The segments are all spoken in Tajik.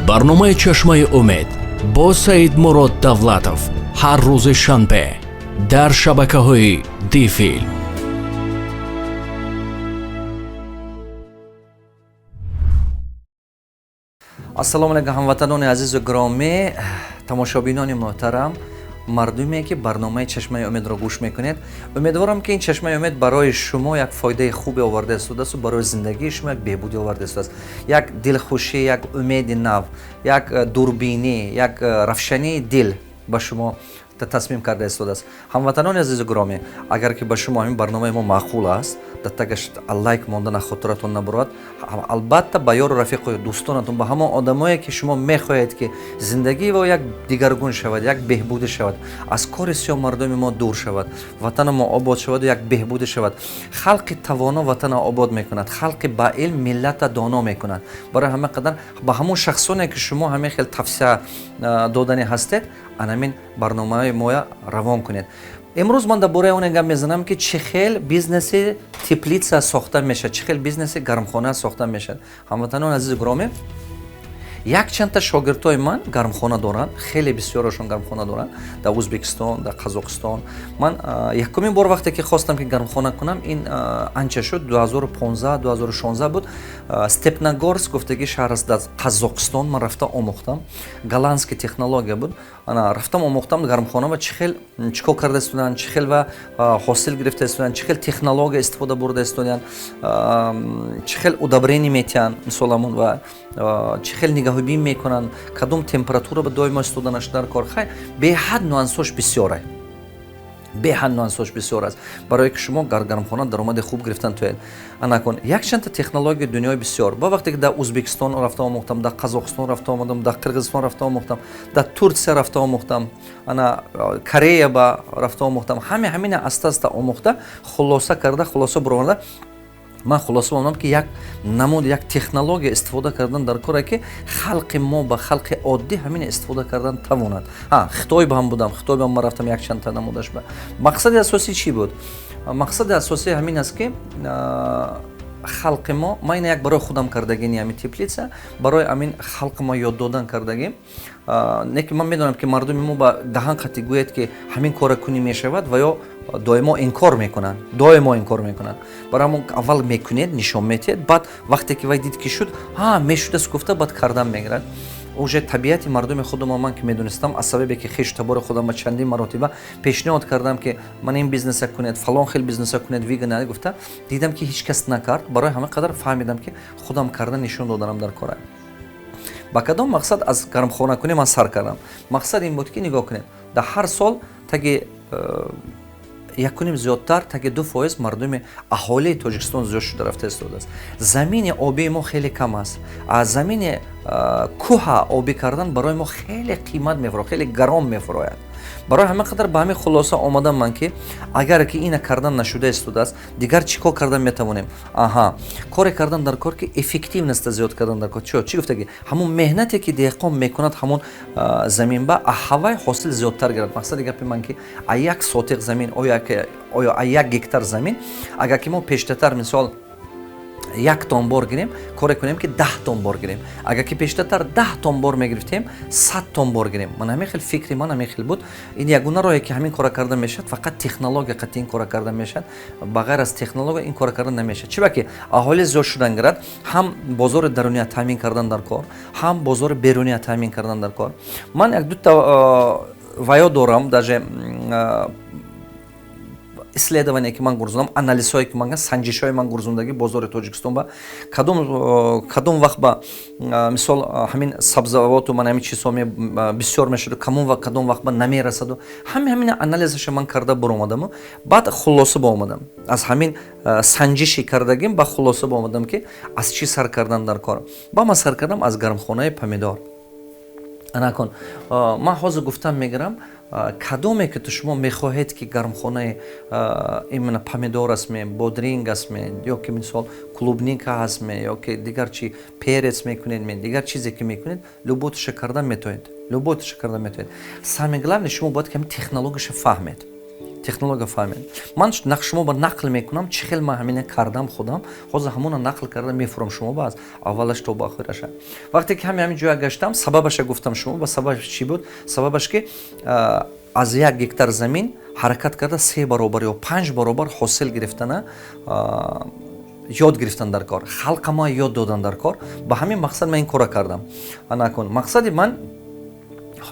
Барномаи «Чашмаи умед» бо Саидмурод Давлатов ҳар рӯзи шанбе дар шабакаҳои Дифилм. Ассалому алайкум, ҳамватанони азизу гиромӣ, тамошобинони муҳтарам, мардуме, ки барномаи «Чашмаи умедро» гӯш мекунед. Умедворам, ки ин «Чашмаи умед» барои шумо як фоидаи хубе оварда истодааст, барои зиндагии шумо як беҳбудӣ оварда истодааст, як дилхушӣ, як умеди нав, як дурбинӣ, як равшании дил ба шумо тасмим карда истодааст. Ҳамватанони азизу гиромӣ, агар ки ба шумо ҳамин барномаи мо маъқул аст, дар тагаш лайк мондан хотиратон набурад. Албатта, ба ёру рафиқу дӯстонатон, ба ҳамон одамое, ки шумо мехоҳед, ки зиндагии во як дигаргун шавад, як беҳбудӣ шавад, аз кори сиёҳ мардуми мо дур шавад, ватани мо обод шаваду як беҳбудӣ шавад. Халқи тавоно ватана обод мекунад, халқи ба илм миллата доно мекунад. Барои ҳама қадар ба ҳамон шахсоне, ки шумо ҳамин хел тавсия доданӣ ҳастед, анамин барномаи моя равон кунед. Имрӯз ман дар бораи оне гап мезанам, ки чӣ хел бизнеси теплица сохта мешавад, чӣ хел бизнеси гармхона сохта мешавад. Ҳамватанони азизу гиромӣ, якчандта шогирдҳои ман гармхона доранд, хеле бисёрашон гармхона доранд дар Ӯзбекистон, дар Қазоқистон. Ман якумин бор вақте ки хостам, ки гармхона кунам, ин анча шуд, 2015, 2016 буд. Степногорск гуфтаги шаҳр аст дар Қазоқистон. Ман рафта омӯхтам, голландский технология буд. Ана рафтам, омӯхтам гармхона ва чӣ хел, чӣ кор карда истоданд, чӣ хел ва ҳосил гирифта истоданд, чӣ хел технология истифода бурда истоданд, чӣ хел удобрение метиҳанд, мисол ҳамон, ва чӣ хел нигаҳбин мекунанд, кадом температура ба доимо истоданаш дар кор. Хай, беҳад нюансош бисёре, беҳад нюансош бисёр аст, барое ки шумо дар гармхона даромади хуб гирифтан туед. Анакун якчандта технологияи дунёи бисёр ба вақте ки дар Ӯзбекистон рафта омӯхтам, дар Қазоқистон рафта омадам, дар Қирғизистон рафта омӯхтам, дар Турсия рафта омӯхтам, ана Корея ба рафта омӯхтам. Ҳаме ҳамина аста аста омӯхта, хулоса карда, хулоса буроварда, ман хулоса омадам, ки як намуд, як технология истифода кардан дар коре, ки халқи мо, ба халқи оддӣ ҳамин истифода кардан тавонад. Хитой ба ҳам будам, Хитой ба ман рафтам, якчандта намудаш ба. Мақсади асосӣ чӣ буд? Мақсади асосӣ ҳамин аст, ки халқи мо, ман ина як барои худам кардагини, ҳамин теплица барои ҳамин халқи мо ёд додан кардагим. Не ки ман медонам, ки мардуми мо ба даҳан қатӣ гӯяд, ки ҳамин кора кунӣ мешавад, ва ё доимо инкор мекунанд, доимо инкор мекунанд. Барои ҳамон аввал мекунед, нишон метиҳед, баъд вақте ки вай дид, ки шуд, ҳа, мешудааст гуфта, баъд кардан мегирад. Уже табиати мардуми худумо ман ки медонистам, аз сабабе ки хешу табори худам ба чандин маротиба пешниҳод кардам, ки ман ин бизнеса кунед, фалон хел бизнеса кунед, вигана гуфта, дидам, ки ҳеҷ кас накард. Барои ҳама қадар фаҳмидам, ки худам карда нишон доданам дар кора. Ба кадом мақсад аз гармхонакунӣ ман сар кардам? Мақсад ин буд, ки нигоҳ кунед, дар ҳар сол таги якуним зиёдтар, таги 2% мардуми аҳолии Тоҷикистон зиёд шуда рафта истодааст. Замини обии мо хеле кам аст, а замини кӯҳа обӣ кардан барои мо хеле қимат мефурояд, хеле гарон мефурояд. Барои ҳама қадар ба ҳамин хулоса омадам ман, ки агар ки ина кардан нашуда истодааст, дигар чӣ кор кардан метавонем? Аҳа, коре кардан дар кор, ки эффективность а зиёд кардан дар кор. Чӣ гуфтаги? Ҳамон меҳнате, ки деҳқон мекунад, ҳамон замин ба аҳавай ҳосил зиёдтар гирад. Мақсади гапи ман, ки а як сотиқ замин оё а 1 гектар замин, агар ки мо пештатар, мисол, 1 тон бор гирем, коре кунем, ки 10 тон бор гирем. Агар ки пештатар 10 тон бор мегирифтем, 100 тон бор гирем. Ман ҳамин хел фикри ман ҳамин хел буд. Ин ягона роҳе, ки ҳамин кора карда мешавад, фақат технология қатъи ин кора карда мешавад. Ба ғайр аз технология ин кора карда намешавад. Чӣ ба ки аҳолӣ зиёд шудан гирад, ҳам бозори даруния таъмин кардан дар кор, ҳам бозори беруния таъмин кардан дар кор. Ман як дута ваё дорам, даже исследование, ки ман гурзондам, анализҳое, ки ман, санҷишҳои ман гурзондагӣ бозори Тоҷикистон ба кадом вақт ба, мисол, ҳамин сабзавоту ман ҳамин чизҳо бисёр мешуду, кадом вақт ба намерасаду, ҳами ҳамин анализаша ман карда буромадаму баъд хулоса ба омадам. Аз ҳамин санҷиши кардагим ба хулоса ба омадам, ки аз чӣ сар кардан дар кор. Ба ман сар кардам аз гармхонаи помидор. Анакун ман ҳозир гуфтам мегирам, кадоме ки ту шумо мехоҳед, ки гармхонаи именно помидор астме, бодринг астме, ё ки, мисол, клубника ҳастме, ё ки дигар чи, перец мекунед ме, дигар чизе ки мекунед, любой тиша карда метавонед, любой тиша карда метавонед. Самое главное, шумо бояд ками технологияша фаҳмед. Технология фаҳмед. Ман шумо ба нақл мекунам, чӣ хел ман ҳамина кардам худам. Ҳозир ҳамона нақл карда мефурам шумо ба, аз аввалаш то ба охираша. Вақте ки ҳами ҳамин ҷоя гаштам, сабабаша гуфтам шумо ба. Сабабаш чӣ буд? Сабабаш ки аз 1 гектар замин ҳаракат карда 3 баробар ё 5 баробар ҳосил гирифтана ёд гирифтан дар кор, халқа ма ёд додан дар кор. Ба ҳамин мақсад ман ин кора кардам. Анакун, мақсади ман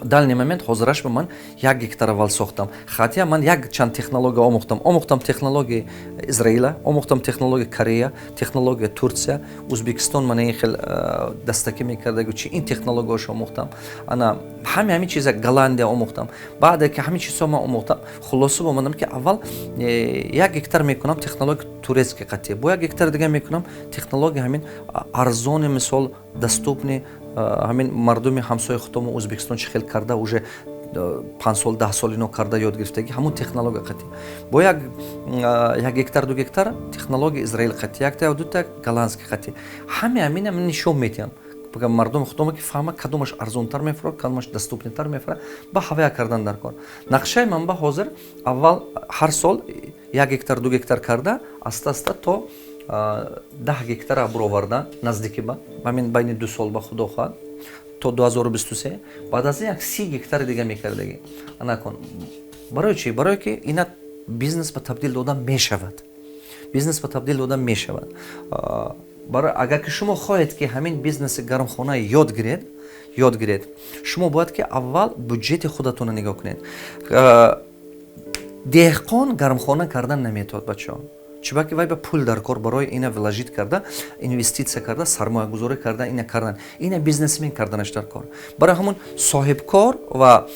дальний момент ҳозираш ба ман 1 гектар аввал сохтам. Хотя ман як чанд технология омӯхтам: технологияи Израила омӯхтам, технологияи Корея, технологияи Турсия, Узбекистон. Мана ин хел дастакӣ мекардагу чи, ин технологияшо омӯхтам. Ана ҳами ҳамин чиза Голландия омӯхтам. Баъде ки ҳамин чизҳо ман омӯхтам, хулоса омадам, ки аввал 1 гектар мекунам технология турецкий қатъия, бо 1 гектар дига мекунам технология ҳамин арзони, мисол, доступный, ҳамин мардуми ҳамсояи худомо Ӯзбекистон чӣ хел карда, уже 5 сол, 10 сол ино карда ёд гирифтагӣ, ҳамун технология қатӣ, бо 1 гектар, 2 гектар технология Израил қатӣ, якта дута голландский қатӣ. Ҳаме ҳамина нишон медиҳам мардуми худомо, ки фаҳма кадомаш арзонтар мефурад, кадомаш доступный тар мефурад, ба ҳавая кардан дар кор. Нақшаи ман ба ҳозир аввал ҳар сол 1 гектар, 2 гектар карда, аста аста то 10 гектара буровардан наздики ба ҳамин байни 2 сол ба, худо хоҳад, то 2023. Баъд аз ин як 30 гектари дига мекардагӣ. Анакун, барои чӣ? Барое ки ина бизнес ба табдил дода мешавад, бизнес ба табдил дода мешавад. Барои агар ки шумо хоҳед, ки ҳамин бизнеси гармхона ёд гиред, шумо бояд ки аввал бюджети худатонро нигоҳ кунед. Деҳқон гармхона кардан наметавад, бачаҳо, чунки вай ба пул дар кор, барои ина вложить карда, инвеститсия карда, сармоягузорӣ карда, ина кардан, ина бизнесмен карданаш дар кор. Барои ҳамон соҳибкор ва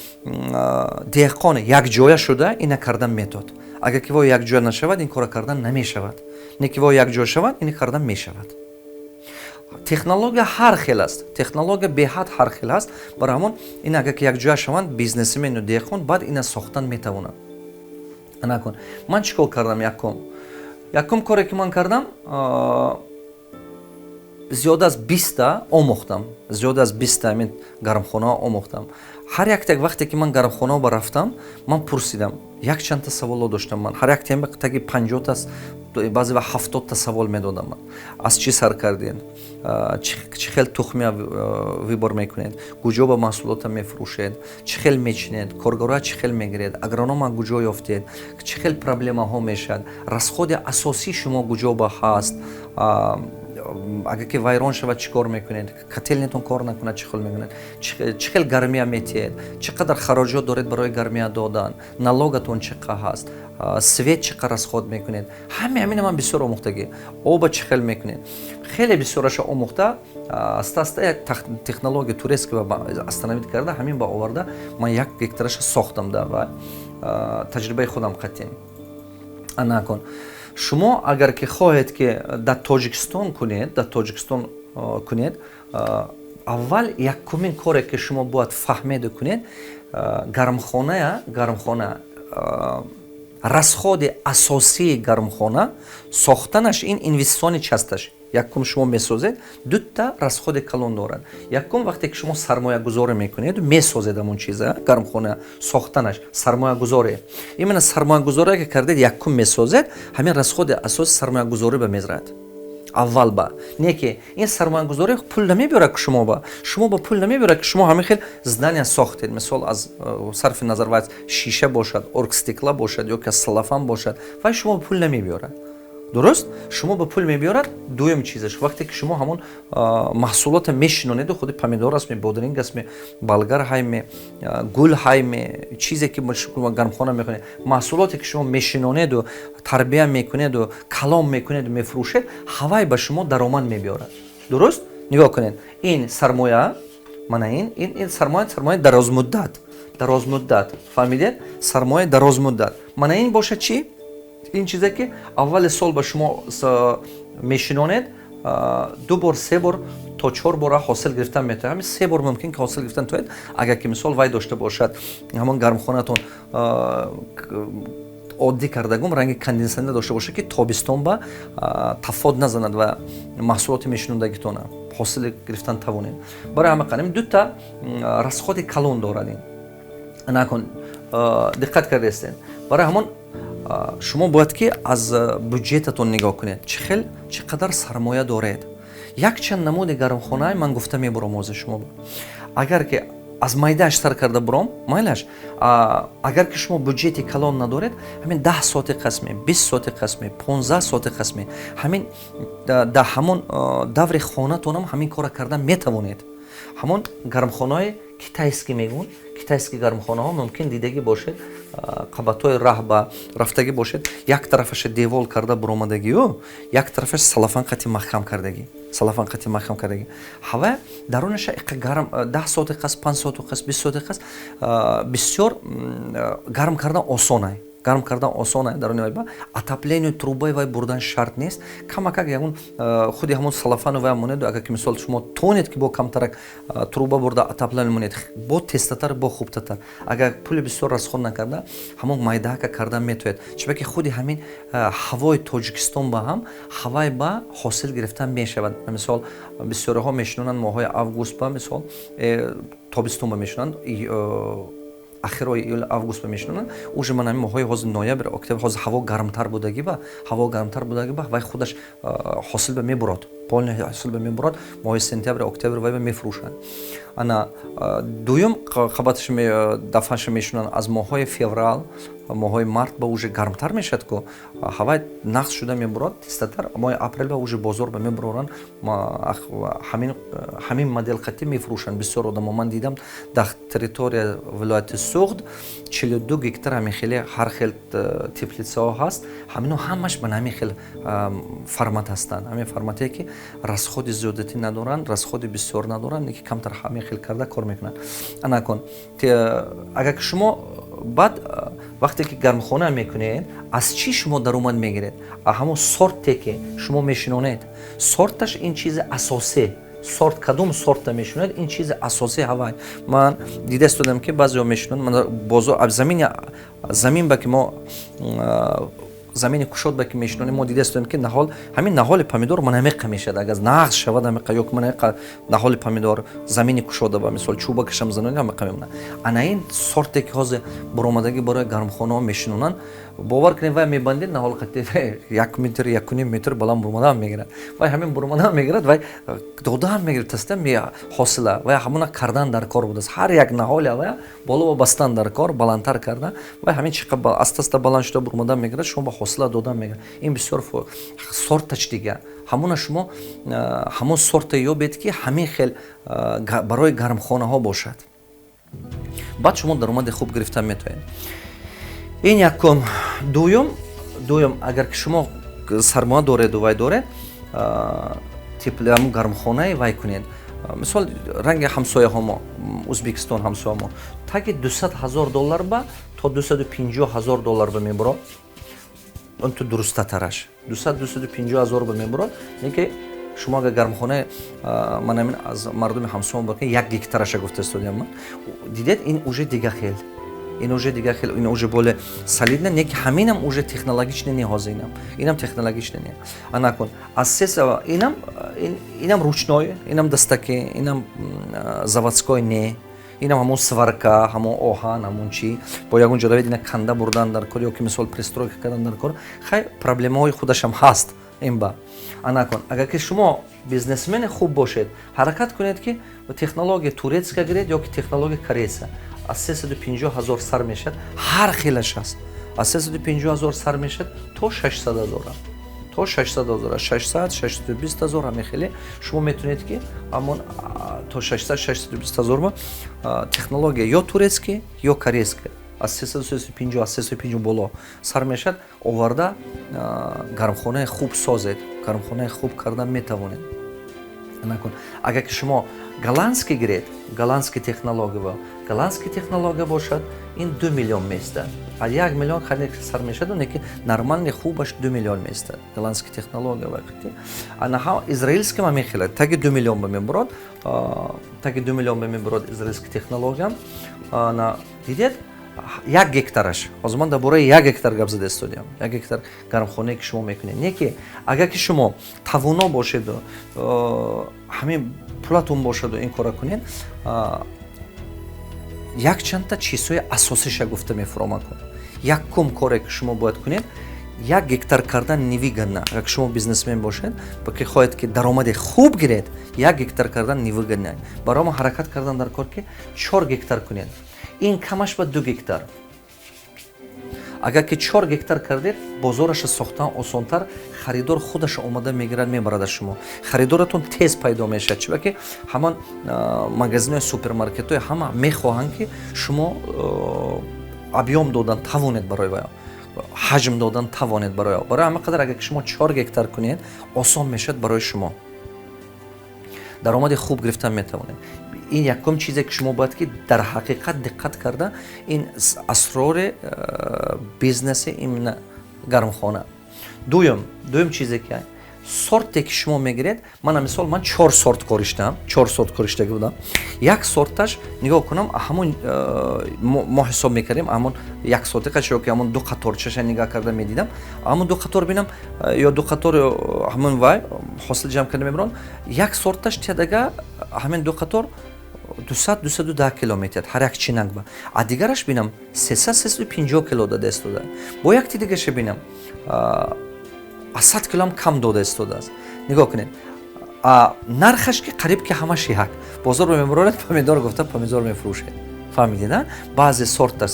деҳқон якҷоя шуда ина кардан метавад. Агар ки вой якҷоя нашавад, ин кора кардан намешавад. Не ки вой якҷоя шавад, ин кардан мешавад. Технология ҳар хел аст, технология беҳад ҳар хел аст. Барои ҳамон ин агар ки якҷоя шаванд бизнесмену деҳқон, баъд ина сохтан метавонанд. Анакун, ман чӣ кор кардам? Якум коре ки ман кардам, зиёда аз 20-та омӯхтам, зиёда аз 20-та ҳамин гармхонаҳо омӯхтам. Ҳар якта, вақте ки ман гармхонаҳо ба рафтам, ман пурсидам, якчандта саволҳо доштам. Ман ҳар як тема таги 50-та, баъзе вақт 70-та савол медодам. Ман: аз чӣ сар кардед, чӣ хел тухмия выбор мекунед, куҷо ба маҳсулота мефурӯшед, чӣ хел мечинед, коргароа чӣ хел мегиред, агронома куҷо ёфтед, чӣ хел проблемаҳо мешавад, расходи асосии шумо куҷо ба ҳаст, агар ки вайрон шавад, чӣ кор мекунед, котельный тон кор накунад, чӣ хел мекунед, чӣ хел гармия метиҳед, чӣ қадар хароҷот доред барои гармия додан, налог атон чӣ қа ҳаст, свет чӣ қадар расход мекунед. Ҳаме ҳамина ман бисёр омӯхтагӣ. Оба чӣ хел мекунед, хеле бисёраша омӯхта, аста аста як технология турецкий остановить карда, ҳамин ба оварда, ман 1 гектараша сохтам да ва таҷрибаи худам қатъи. Анакун, шумо агар ки хоҳед, ки дар Тоҷикистон кунед, дар Тоҷикистон кунед, аввал якумин коре ки шумо бояд фаҳмеду кунед, гармхоная, гармхона, расходи асосии гармхона сохтанаш ин инвеститсионный часть аш. Якум, шумо месозед, дута расходи калон дорад. Якум, вақте ки шумо сармоягузорӣ мекунед, месозед, ҳамон чиза, гармхона сохтанаш сармоягузорӣ, именно сармоягузорие ки кардед, якум месозед, ҳамин расходи асоси сармоягузорӣ ба мезрад аввал ба. Не ки ин сармоягузорӣ пул намебиёрад, ки шумо ба пул намебиёрад, ки шумо ҳамин хел здания сохтед, мисол, аз сарфи назар вай шиша бошад, оргстекло бошад ё ки аз целлофан бошад, вай шумо ба пул намебиёрад. Дуруст, шумо ба пул мебиёрад дуюм чизаш, вақте ки шумо ҳамон маҳсулота мешинонеду, худи помидор астме, бодринг астме, болгар ҳайме, гул ҳайме, чизе ки гармхона мекунед, маҳсулоте ки шумо мешинонеду, тарбия мекунеду, калом мекунеду, мефурӯшед, ҳавай ба шумо даромад мебиёрад. Дуруст, нигоҳ кунед, ин сармоя, мана ин сармоя, сармояи дарозмуддат, дарозмуддат, фаҳмидед? Сармояи дарозмуддат. Мана ин бошад чӣ? Ин чизе ки аввали сол ба шумо мешинонед, ду бор, се бор то чор бора ҳосил гирифтан метавонад. Ҳамин се бор мумкин ки ҳосил гирифтан тоед, агар ки, мисол, вай дошта бошад, ҳамон гармхонатон оддӣ кардагум ранги кондитсионер дошта бошад, ки тобистон ба тафод назанад ва маҳсулоти мешинондагитона ҳосил гирифтан тавонед. Барои ҳама қадам дута расходи калон дорад ин. Накун, диққат кардаистед? Барои ҳамон Шумо бояд ки аз бюджетатон нигоҳ кунед, чӣ хел, чӣ қадар сармоя доред. Якчанд намуди гармхонаи ман гуфта мебурам ҳозир шумо. Агар ки аз майдааш сар карда буром, майлаш. Агар ки шумо бюджети калон надоред, ҳамин 10 сотих қисме, 20 сотих қисме, 15 сотих қисме, ҳамин дар ҳамон даври хонатонам ҳамин кора кардан метавонед. Ҳамон гармхонаҳои китайский мегӯн, китайский гармхонаҳо, мумкин, дидагӣ бошед, қабатҳои раҳба рафтагӣ бошед, як тарафаша девол карда буромадагию, як тарафаш салафан қати маҳкам кардагӣ, салафан қати маҳкам кардагӣ. Ҳава дарунаша иқа гарм, 10 сотих қас, 5 сотих қас, 20 сотих қас, бисёр гарм кардан осонай, гарм кардан осонай. Даруни вай ба отопление трубаи вай бурдан шарт нест. Камакак ягон худи ҳамон салафану вай монеду. Агар ки, мисол, шумо тонед, ки бо камтарак труба бурда отопление монед, бо тезтатар, бо хубтатар. Агар пули бисёр расход накарда, ҳамон майдаҳака кардан метавонед, чунки худи ҳамин ҳавои Тоҷикистон ба ҳам ҳавай ба ҳосил гирифтан мешавад. Мисол, бисёриҳо мешинонанд моҳҳои август ба, мисол, тобистон ба мешинонанд, ахирои июл, август ба мешинонанд. Уже ман ҳамин моҳҳои ҳозир, ноябр, октябр, ҳозир ҳаво гармтар будагӣ ба, ҳаво гармтар будагӣ ба, вай худаш ҳосил ба мебурод, полный ҳосил ба мебурод. Моҳи сентябр, октябр вай ба мефурӯшанд. Ана дуюм қабаташ дафъаша мешинонанд аз моҳҳои феврал, моҳҳои март ба, уже гармтар мешавад ку, ҳавай нағз шуда мебурод тезтатар. Моҳи апрел ба уже бозор ба мебуроранд, ҳамин модел қатӣ мефурӯшанд. Бисёр одамо ман дидам, дар территория вилояти Суғд 42 гектар ҳамин хеле ҳар хел теплицаҳо ҳаст. Ҳамино ҳамаш ба ҳамин хел формат ҳастанд, ҳамин формате ки расходи зиёдатӣ надоранд, расходи бисёр надоранд, ки камтар ҳамин хел карда кор мекунанд. Анакун, агар ки шумо баъд вақте ки гармхона мекунед, аз чӣ шумо даромад мегиред? Ҳамон сорте ки шумо мешинонед, сорташ ин чизи асосӣ. Сорт, кадом сорта мешинонед, ин чизи асосӣ. Ҳавай ман дида истодам, ки баъзеҳо мешинонанд бозор, замин ба ки мо замини кушод ба ки мешинонем, мо дида истодем, ки наҳол, ҳамин наҳоли помидор ман ҳамеқа мешавад, агар нағз шавад ҳамеқа, ё ки ман ҳамеқа наҳоли помидор замини кушода ба, мисол, чӯбакашам занонӣ, ҳамеқа мемонад. Ана ин сорте ки ҳозир буромадагӣ барои гармхонаҳо мешинонанд, бовар кунед, вай мебандед наҳол қати 1 метр, 1,5 метр баланд бурумадаам мегирад. Вай ҳамин бурумадаам мегирад, вай додаам мегирад, таста ҳосила. Вай ҳамона кардан дар кор будааст, ҳар як наҳоли вай боло бастан дар кор, баландтар кардан. Вай ҳамин чи аста аста баланд шуда бурумадан мегирад, шумо ба ҳосила додан мегирад. Ин бисёр сорташ дига. Ҳамона шумо ҳамон сорта ёбед, ки ҳамин хел барои гармхонаҳо бошад, баъд шумо даромади хуб гирифтан метавонед. Ин якум. Дуюм, агар ки шумо сармоя дореду вай доред, ҳамун гармхонаи вай кунед, мисол, ранги ҳамсояҳо мо, Ӯзбекистон ҳамсоя мо, таги 200 ҳазор доллар ба то 250 ҳазор доллар ба мебурод. Он ту дурустатараш 200, 250 ҳазор ба мебурод. Леки шумо агар гармхонаи ман ҳамин аз мардуми ҳамсоя бо 1 гектараша гуфта истодиам ман, дидед, ин уже дига хел, ин уже дига хел, ин уже более солидно. Не ки ҳаминам уже технологичный не, ҳозир инам технологичный не. Анакун аз се инам ручной, инам дастаки, инам заводской не, инам ҳамон сварка, ҳамон оҳан, ҳамон чӣ бо ягон ҷо равед, ина канда бурдан дар кор ё ки, мисол, пристройка кардан дар кор. Хай, проблемаҳои худашам ҳаст ин ба. Анакун, агар ки шумо бизнесмени хуб бошед, ҳаракат кунед, ки технология турецкая гиред ё ки технология корейца. Аз 350 ҳазор сар мешавад, ҳар хелаш аст, аз 350 ҳазор сар мешавад то 600 ҳазора, то 600 ҳазор, 600, 620 ҳазор. Ҳамин хеле шумо метавонед, ки ҳамон то 600, 620 ҳазор технология ё турецкий, ё корейский, аз 350, аз 350 боло сар мешавад, оварда гармхонаи хуб созед, гармхонаи хуб кардан метавонед. Накун, агар ки шумо голландский гиред, голландский технология, голландский технология бошад, ин 2 миллион меистад. Аз 1 миллион хари сар мешавад, оне ки нормальный хубаш 2 миллион меистад, голландский технология. Вақти анаҳа израильский ма мехелад, таги 2 миллион ба мебурод, таги 2 миллион ба мебурод израильский технология. Ана дидед, 1 гектараш, ҳозир ман дар бораи 1 гектар гап зада истодиам, 1 гектар гармхонае ки шумо мекунед. Не ки агар ки шумо тавоно бошеду ҳамин пулатон бошаду ин кора кунед, якчандта чизҳои асосиша гуфта мефуромад. Якум коре, ки шумо бояд кунед, 1 гектар кардан невыгодно. Агар шумо бизнесмен бошед, ки хоҳед, ки даромади хуб гиред, 1 гектар кардан невыгодно. Барои мо ҳаракат кардан дар кор, ки 4 гектар кунед, ин камаш ба 2 гектар. Агар ки 4 гектар кардед, бозораша сохтан осонтар, харидор худаш омада мегирад, мебарад аз шумо, харидоратон тез пайдо мешавад. Чиба ки ҳамон магазинҳои, супермаркетҳои ҳама мехоҳанд, ки шумо объём додан тавонед барои вай, ҳаҷм додан тавонед барои. Барои ҳама қадар, агар ки шумо 4 гектар кунед, осон мешавад барои шумо, даромади хуб гирифтан метавонед. Ин якум чизе, ки шумо бояд ки дар ҳақиқат диққат карда, ин асрори бизнеси именно гармхона. Дуюм чизе, ки сорте, ки шумо мегиред. Мана, мисол, ман чор сорт кориштам, чор сорт кориштагӣ будам. Як сорташ, нигоҳ кунам, ҳамон мо ҳисоб мекардем, ҳамон як сотиқаш ё ки ҳамон ду қаторчаша нигоҳ карда медидам, ҳамон ду қатор бинам ё ду қатор, ҳамон вай ҳосил ҷамъ карда мебарон. Як сорташ тиядага, ҳамин ду қатор 200, 210 кило метиҳад ҳар як чинакба, а дигараш бинам, 300, 350 кило дада истода. Бо якти дигаша бинам, аз 100 килоам кам дода истодааст. Нигоҳ кунед, нархаш ки қариб ки ҳамаш як. Бозор мебароред, помидор гуфта помидор мефурӯшед. Фаҳмидед, а? Баъзе сорте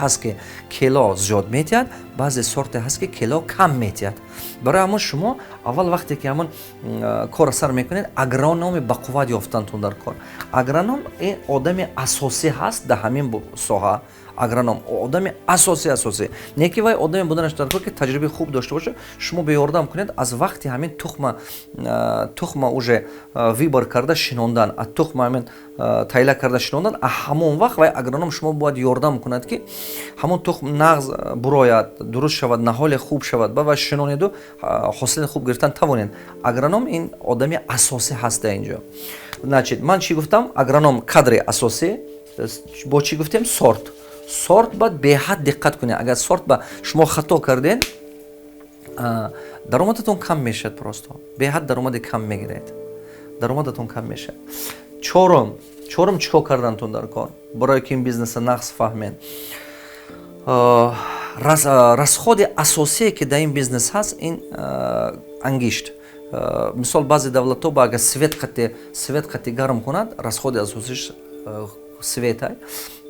ҳаст, ки кило зиёд метиҳад, баъзе сорте ҳаст, ки кило кам метиҳад. Барои ҳамон шумо аввал, вақте ки ҳамон корро сар мекунед, агрономи бақувват ёфтантун дар кор. Агроном ин одами асосӣ ҳаст дар ҳамин соҳа. Агроном одами асосӣ не, ки вай одаме буданаш дар кор, ки таҷрибаи хуб дошта бошад, шумо беёрдам кунед аз вақти ҳамин тухма уже выбор карда шинондан, а тухма ҳамин тайла карда шинондан, а ҳамон вақт вай агроном шумо бояд ёрдам кунад, ки ҳамон тухм нағз бурояд, дуруст шавад, наҳоле хуб шавад, ба вай шинонеду ҳосили хуб гирифтан тавонед. Агроном ин одами асосӣ ҳаст дар инҷо. Значит, ман чӣ гуфтам? Агроном кадри асосӣ. Бо чӣ гуфтем? Сорт бояд беҳад диққат кунед. Агар сорт ба шумо хато кардед, даромадатон кам мешавад, просто беҳад даромади кам мегиред, даромадатон кам мешавад. Чорум, чӣ кор кардантон дар кор, барое ки ин бизнеса нағз фаҳмед? Расходи асосие, ки дар ин бизнес ҳаст, ин ангишт. Мисол, баъзе давлатҳо ба агар свет қати гарм кунад, расходи асосиш светай.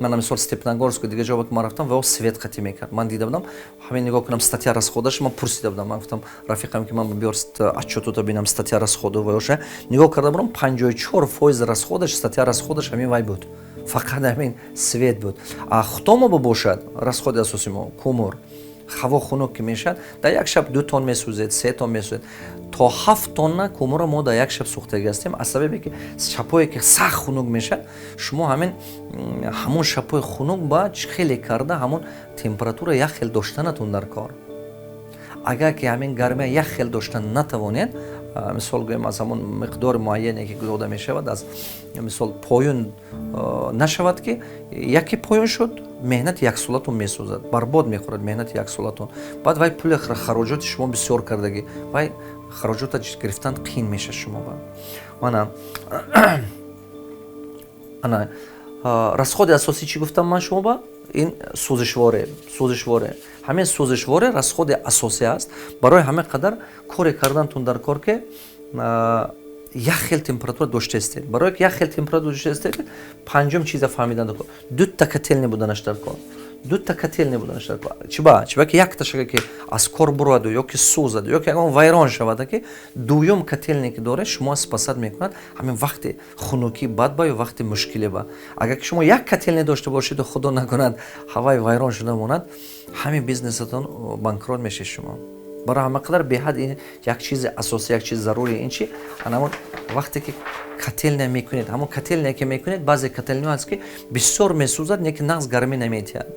Мана, мисол, Степногорску, дига ҷо ки ман рафтам, ва свет қатӣ мекард. Ман дида будам ҳамин, нигоҳ кунам, статья расходаш. Ман пурсида будам, ман гуфтам рафиқам, ки ман биёр отчётота бинам, статья расходу ваёша. Нигоҳ карда будам, 54% расходаш, статья расходаш ҳамин вай буд, фақат ҳамин свет буд. А хутомо бошад, расходи асоси мо кумур. Ҳаво хунук ки мешавад, дар як шаб 2 тонн месӯзед, 3 тонн месӯзед, то 7 тонна кумура мо дар як шаб сӯхтагӣ ҳастем. Аз сабабе ки шабҳое ки сахт хунук мешавад, шумо ҳамон шабҳои хунук ба хеле карда ҳамон температура як хел доштанатон дар кор. Агар ки ҳамин гармия як хел доштан натавонед, мисол гӯем, аз ҳамон миқдори муайяне, ки дода мешавад, аз мисол поён нашавад, ки яке поён шуд, меҳнати яксолатон месӯзад, барбод мехӯрад меҳнати яксолатон. Баъд вай пули хароҷоти шумо бисёр кардагӣ, вай хароҷота гирифтан қиин мешавад шумо ба. Мана, ана расходи асосӣ чӣ гуфтам ман шумо ба? Ин сӯзишворе. Ҳамин сӯзишворе расходи асосӣ аст. Барои ҳамин қадар коре кардантун дар кор, ки як хел температура доштаистед. Барое ки як хел температура доштаистед, панҷум чиза фаҳмидан дар кор: дута котельный буданаш дар кор. Дута котельный буданаш дар кор. Чиба ки якташага ки аз кор бурояду ё ки сӯзаду, ё ки ягон вайрон шавада, ки дуюм котельный ки доред, шумо спасать мекунад ҳамин вақти хунукӣ бад ба ё вақти мушкиле ба. Агар ки шумо як котельный дошта бошеду, худо накунад, ҳаваи вайрон шуда монад, ҳамин бизнесатон банкрот мешед шумо. Барои ҳама қадар беҳад ин як чизи асосӣ, як чизи зарури. Ин чи? Анамон вақте ки котельная мекунед, ҳамон котельная ки мекунед, баъзе котельниҳо ҳаст, ки бисёр месӯзад, не ки нағз гармӣ наметиҳад.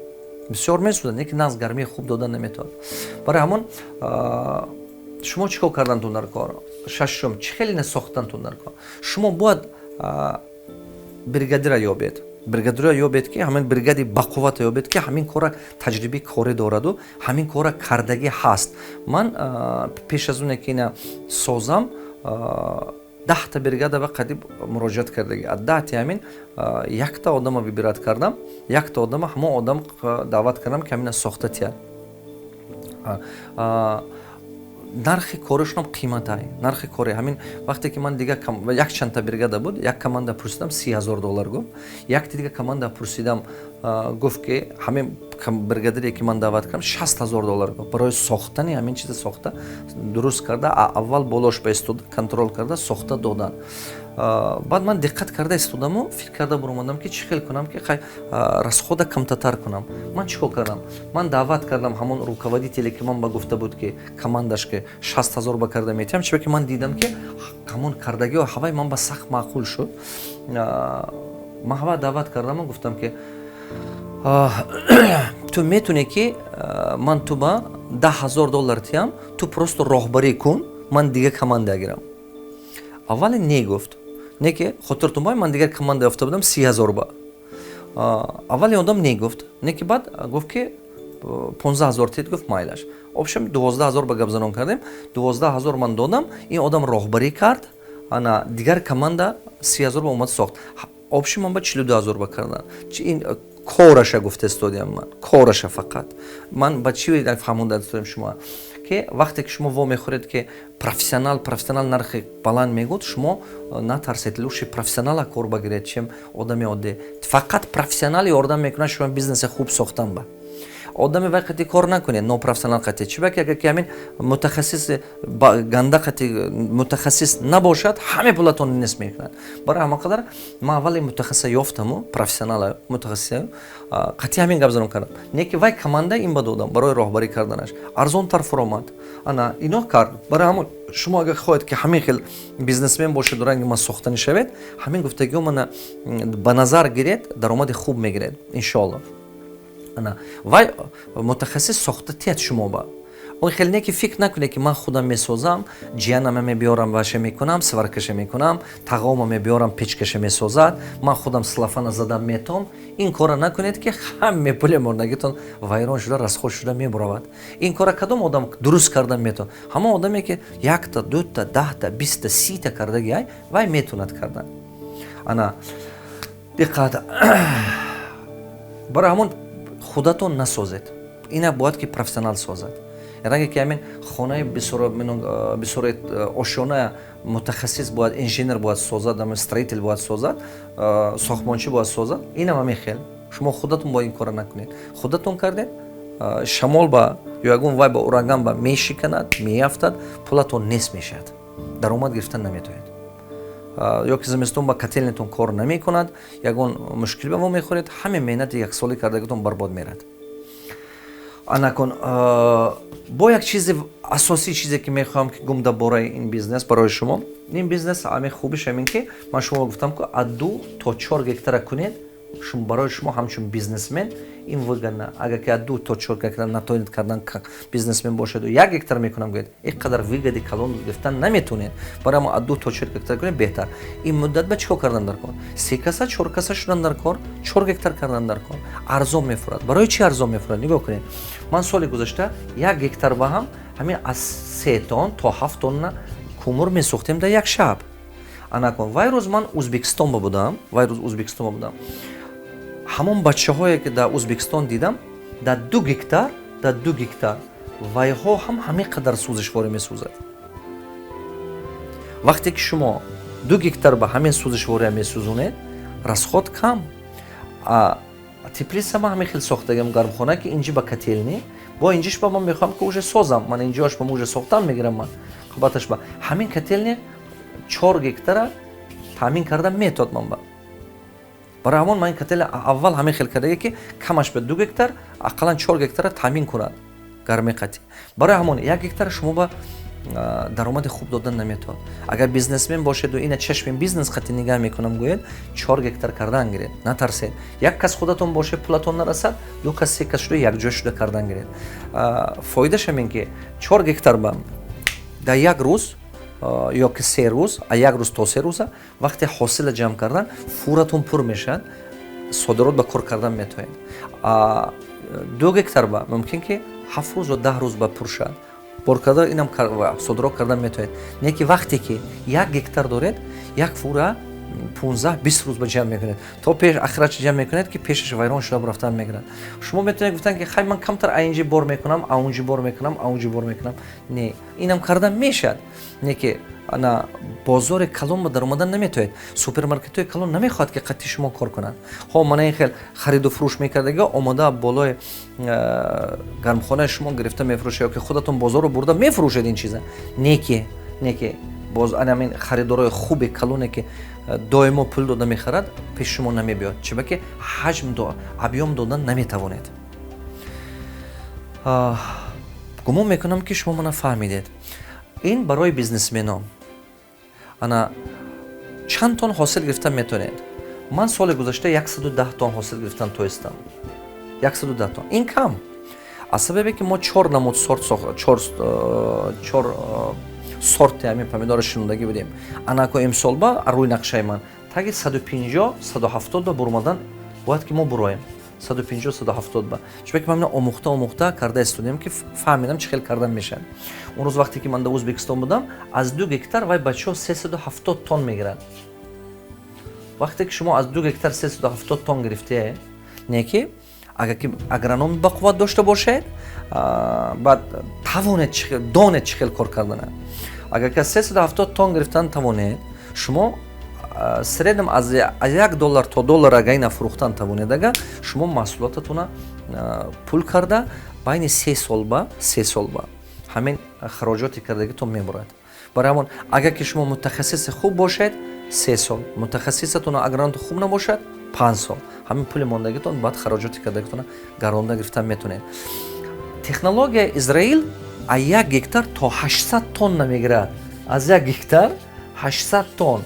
Бисёр месӯзад, не ки нағз гармии хуб дода наметавад. Барои ҳамон шумо чӣ кор кардантун дар кор? Шашум, чӣ хеле насохтантун дар кор? Шумо бояд бригадира ёбед, бригадира ёбед, ки ҳамин бригади бақуввата ёбед, ки ҳамин кора таҷрибаи корӣ дораду ҳамин кора кардагӣ ҳаст. Ман пеш аз оне ки ина созам 10 та бригада ба қадиб муроҷиат кардаги. Аз 10 ти ҳамин якта одама выбирать кардам, якта одама, ҳамон одам даъват кардам, ки ҳамина сохта тияд. Нархи коришонам қиматай. Нархи кори ҳамин вақте ки ман дига якчандта бригада буд, як команда пурсидам, 30 000 доллар гуфт. Якти дига команда пурсидам, гуфт, ки ҳамин бригадире ки ман даъват кардам, 60 000 доллар гуфт барои сохтани ҳамин чиза, сохта, дуруст карда, аввал болош ба истода, контроль карда, сохта додан. Баъд ман диққат карда истодаму фикр карда буромадам, ки чӣ хел кунам, ки хай расхода камтатар кунам. Ман чӣ кор кардам? Ман даъват кардам ҳамон руководителе, ки ман ба гуфта буд, ки командаш ки 60 000 ба карда метиҳам. Чиба ки ман дидам, ки ҳамон кардагиҳо ҳавай ман ба сахт маъқул шуд. Ман ҳава даъват кардаму гуфтам, ки ту метунӣ, ки ман ту ба 10 000 доллар тиҳам, ту просто роҳбарӣ кун, ман дига команда гирам. Аввале не гуфт. Не ки хотиртон бой, ман дигар команда ёфта будам 30 000 ба. Аввали одам не гуфт, не ки баъд гуфт, ки 15 000 тед. Гуфт, майлаш. Общем, 12 000 ба гапзанон кардем, 12 000 ман додам, ин одам роҳбарӣ кард. Ана дигар команда 30 000 ба омад, сохт. Общем, ман ба 42 000 ба кардан. Ин кораша гуфта истодиам ман, кораша фақат. Ман ба чӣ фаҳмонда истодиам шумо, ки вақте ки шумо вомехӯред, ки профессионал нархи баланд мегӯд, шумо натарсед, лучше профессионала кор багиред, чем одами оддӣ. Фақат профессионал ёрдам мекунад шумо бизнеси хуб сохтан. Ба одами вай қати кор накунед, нопрофессионал қати. Чиба ки агар ки ҳамин мутахассис ганда қати мутахассис набошад, ҳаме пулатон нест мекунад. Барои ҳама қадар ман аввали мутахассиса ёфтаму профессионала, мутахассиса қати ҳамин гап занон кардам. Не ки вай команда ин ба додам барои роҳбарӣ карданаш, арзонтар фуромад. Ана ино кард. Барои ҳамон шумо агар хоҳед, ки ҳамин хел бизнесмен бошеду ранги ман сохтанӣ шавед, ҳамин гуфтагиҳо мана ба назар гиред, даромади хуб мегиред, иншоалло. Ана вай мутахассис сохта тият шумо ба. Он хеле не ки фикр накунед, ки ман худам месозам, ҷиянама мебиёрам, ваша мекунам, сваркаша мекунам, тағома мебиёрам, печкаша месозад, ман худам целлофана задам метом. Ин кора накунед, ки ҳаме пули мордагитон вайрон шуда, расход шуда мебуравад. Ин кора кадом одам дуруст кардан метавон? Ҳамон одаме, ки якта, дута, 10 та, 20 та, 30 та кардаги ай, вай метавонад кардан. Ана диққат, барои ҳамон худатон насозед, ина бояд ки профессионал созад. Ранге ки ҳамин хонаи бисёри ошёна мутахассис бояд, инженер бояд созад, строитель бояд созад, сохтмончӣ бояд созад. Инам ҳамин хел, шумо худатон бояд ин кора накунед. Худатон кардед, шамол ба ё ягон вай ба, ураган ба мешиканад, меафтад, пулатон нест мешавад, даромад гирифтан наметавонед. Ё ки зимистон ба котельнитон кор намекунад, ягон мушкил ба вомехӯред, ҳаме меҳнати яксолӣ кардагитон барбод мерад. Анакун бо як чизи асосӣ, чизе ки мехоҳам ки гум дар бораи ин бизнес барои шумо. Ин бизнес ҳамин хубиш ҳамин, ки ман шумо гуфтам, ки аз 2 то 4 гектара кунед, барои шумо ҳамчун бизнесмен ин выгодно. Агар ки аз 2 то 4 гектар натонед кардан, бизнесмен бошеду 1 гектар мекунам гӯед, ин қадар выгоди калон гирифтан наметонед. Барои мо аз 2 то 4 гектар кунед беҳтар. Ин муддат ба чӣ кор кардан дар кор? Се каса, чор каса шудан дар кор, 4 гектар кардан дар кор, арзон мефурад. Барои чӣ арзон мефурад? Нигоҳ кунед, ман соли гузашта 1 гектар ба ҳам ҳамин аз 3 тонн то 7 тонна кумур месӯхтем дар як шаб. Анакун вай рӯз ман Узбекистон ба будам, вай рӯз Узбекистон ба будам. Ҳамон бачаҳое, ки дар Узбекистон дидам, дар 2 гектар, дар 2 гектар вайҳо ҳам ҳамин қадар сӯзишворӣ месӯзад. Вақте ки шумо 2 гектар ба ҳамин сӯзишвория месӯзонед, расход кам. Теплица ман ҳамин хел сохтагам, гармхона, ки инҷи ба котельный, бо инҷиш ба ман мехоҳам, ки уже созам. Ман инҷоаш ба уже сохтам мегирам. Ман қабаташ ба ҳамин котельный 4 гектара таъмин карда метод ман ба. Барои ҳамон ман ин котельня аввал ҳамин хел кардаге, ки камаш ба 2 гектар, ақаллан 4 гектара таъмин кунад гарми қатӣ. Барои ҳамон 1 гектар шумо ба даромади хуб додан наметавад. Агар бизнесмен бошеду ина чашми бизнес қати нигаҳ мекунам гӯед, 4 гектар кардан гиред, натарсед. Як кас худатон бошед, пулатон нарасад, ду кас, се кас шуда, якҷоя шуда кардан гиред. Фоидаш ҳамин, ки 4 гектар ба дар як рӯз ё ки 3 рӯз, а як рӯз то 3 рӯза вақте ҳосила ҷамъ кардан, фуратон пур мешавад, содирот ба кор кардан метавонед. 2 гектар ба мумкин ки 7 рӯз ё 10 рӯз ба пур шавад. Бор карда инам содирот кардан метавонед. Не ки вақте ки 1 гектар доред, як фура 15-20 рӯз ба ҷамъ мекунед. То пеш ахирачи ҷамъ мекунед, ки пешаш вайрон шуда рафтан мегирад. Шумо метавонед гуфтан, ки хай ман камтар аинҷи бор мекунам, аунҷи бор мекунам, аунҷи бор мекунам. Не, инам кардан мешавад. Не ки ана бозори калон ба даромадан наметавонед. Супермаркетҳои калон намехоҳад, ки қатъи шумо кор кунанд. Хо мана ин хел хариду фурӯш мекардага, омода болои гармхонаи шумо гирифта мефурӯшад, ё ки худатон бозорро бурда мефурӯшед ин чиза. Не ки, не ки боз ана ҳамин харидорои хуби калоне, ки доимо пул дода мехарад, пеши шумо намебиёд. Чунки ҳаҷм объём додан наметавонед. Гумон мекунам, ки шумо мана фаҳмидед. Ин барои бизнесмено. Ана чанд тон ҳосил гирифтан метавонед? Ман соли гузашта 110 тон ҳосил гирифтан тоистам. 110 тон. Ин кам. Аз сабабе ки мо чор намуд сорт, чор сорти ҳамин помидорро шинондагӣ будем. Анако имсол ба рӯи нақшаи ман таги 150, 170 ба бурмадан бояд, ки мо буроем. 150, 170 ба. Чунки ман омӯхта омӯхта карда истодем, ки фаҳмидам, чӣ хел кардан мешавад. Он рӯз вақте ки ман дар Ӯзбекистон будам, аз 2 гектар вай бачаҳо 370 тонн мегиранд. Вақте ки шумо аз 2 гектар 370 тонн гирифте, не ки агар ки агроном бақувват дошта бошед, баъд тавонед, донед чӣ хел кор кардана. Агар ки 370 тонн гирифтан тавонед, шумо среднем аз 1 доллар то доллар ага ина фурӯхтан тавонед, ага шумо маҳсулотатона пул карда байни 3 сол ба 3 сол ба ҳамин хароҷоти кардагитон мебурад. Барои ҳамон агар ки шумо мутахассиси хуб бошед, 3 сол, мутахассисатон агрономто хуб набошад, 5 сол ҳамин пули мондагитон баъд хароҷоти кардагитона гаронда гирифтан метавонед. Технология Израил аз 1 гектар то 800 тонна мегирад. Аз 1 гектар 800 тонн.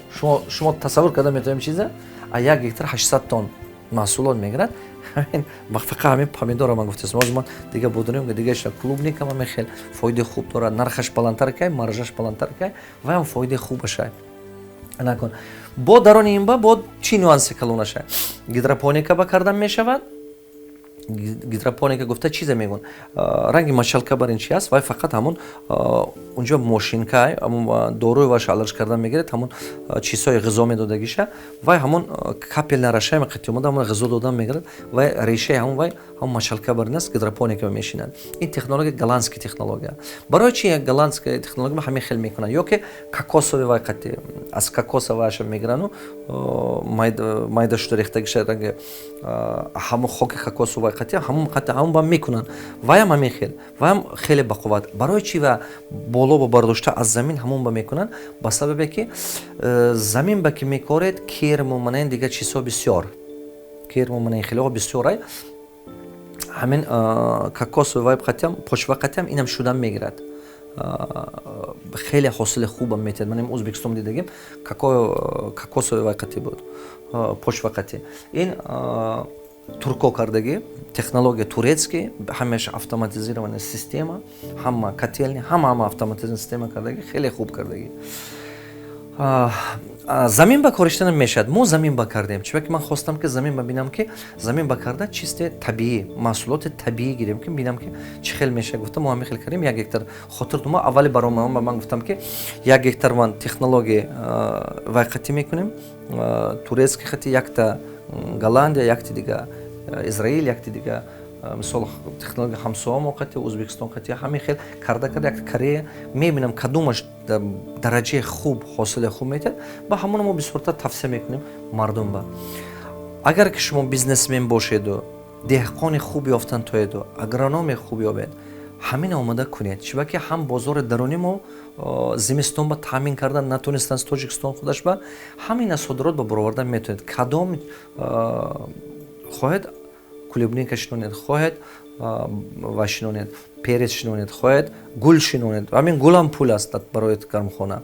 Шумо тасаввур карда метавонем чиза? Аз 1 гектар 800 тонн маҳсулот мегирад. Ҳамин фақат ҳамин помидорро ман гуфтам. Ҳозир ман дига будурем, дига шуда клубника ма мехел фоидаи хуб дорад, нархаш баландтар кай, маржаш баландтар кай ва ҳам фоидаи хубашай. Накун. Бо дарони ин ба бо чӣ нюанси калонашай? Гидропоника ба кардан мешавад. Гидропоника гуфта чизе мегӯн? Ранги мочалка бар ин чи аст? Вай фақат ҳамон унҷо мошинка, ҳамон доруи ваша аларж кардан мегирад, ҳамон чизҳои ғизо медодагиша, вай ҳамон капельная рашаи қати омада ҳамон ғизо додан мегирад, вай решаи ҳамон вай ҳамон мочалка бар ин аст, гидропоника мешинад. Ин технология голландский технология. Барои чи голландская технология ҳамин хел мекунанд? Ё ки кокосовый вай қати аз кокоса вайша мегирану майда шуда рехтагиша ранги ҳамон хоки кокосу вай қати ҳамон қати ҳамон ба мекунанд. Ваям ҳамин хел, ваям хеле бақувват. Барои чи ва боло ба бардошта аз замин ҳамон ба мекунанд? Ба сабабе ки замин ба ки мекоред, керму манаин дигар чизҳо бисёр, керму манаин хелеҳо бисёрай, ҳамин кокосовый вай қатиам, почва қатиам инам шудан мегирад. Хеле ҳосили хубам метиҳад. Ман Ӯзбекистон дидагим, кокосовый вай қати буд, почва қати. Ин турко кардагӣ, технология турецкий, ҳамеша автоматизированная система, ҳама котельни, ҳама автоматизированная система кардагӣ, хеле хуб кардагӣ. Замин ба кориштан мешавад. Мо замин ба кардем, чунки ман хостам, ки замин ба бинам, ки замин ба карда чисте табиӣ, маҳсулоти табиӣ гирем, ки бинам, ки чӣ хел мешавад. Гуфта мо ҳамин хел кардем 1 гектар. Хотир мо аввали баромадам ба ман гуфтам, ки 1 гектар ман технология вай қатӣ мекунем, турецкий хати, якта Голландия, якти дига Израил, якти дига мисол технология ҳамсоамо қати, Ӯзбекистон қати, ҳамин хел карда карда як Корея мебинам, кадомаш дараҷаи хуб, ҳосили хуб метиҳад, ба ҳамона мо бисёртар тавсия мекунем мардум ба. Агар ки шумо бизнесмен бошеду деҳқони хуб ёфтан тоеду агрономи хуб ёбед, ҳамин омода кунед. Чунки ҳам бозори дарунӣ мо зимистон ба таъмин кардан натонистан Тоҷикистон худаш ба ҳамина содирот ба баровардан метавонед. Кадом хоҳед клубника шинонед, хоҳед ва шинонед, перец шинонед, хоҳед гул шинонед, ҳамин гулам пул аст барои гармхона.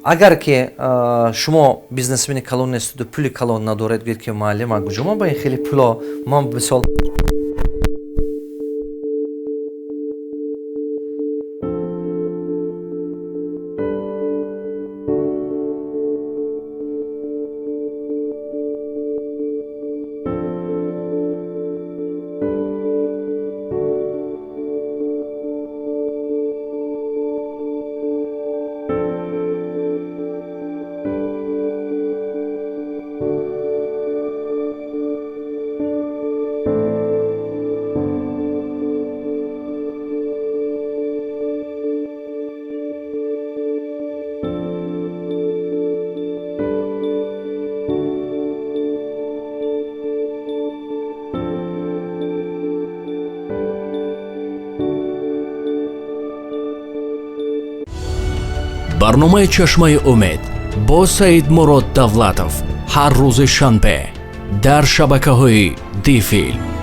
Агар ки шумо бизнесмени калон нестеду пули калон надоред, гӯед, ки муаллим, куҷо ман ба ин хеле пуло ман мисол Барномаи Чашмаи умед бо Саидмурод Давлатов ҳар рӯзи шанбе дар шабакаҳои Дифилм.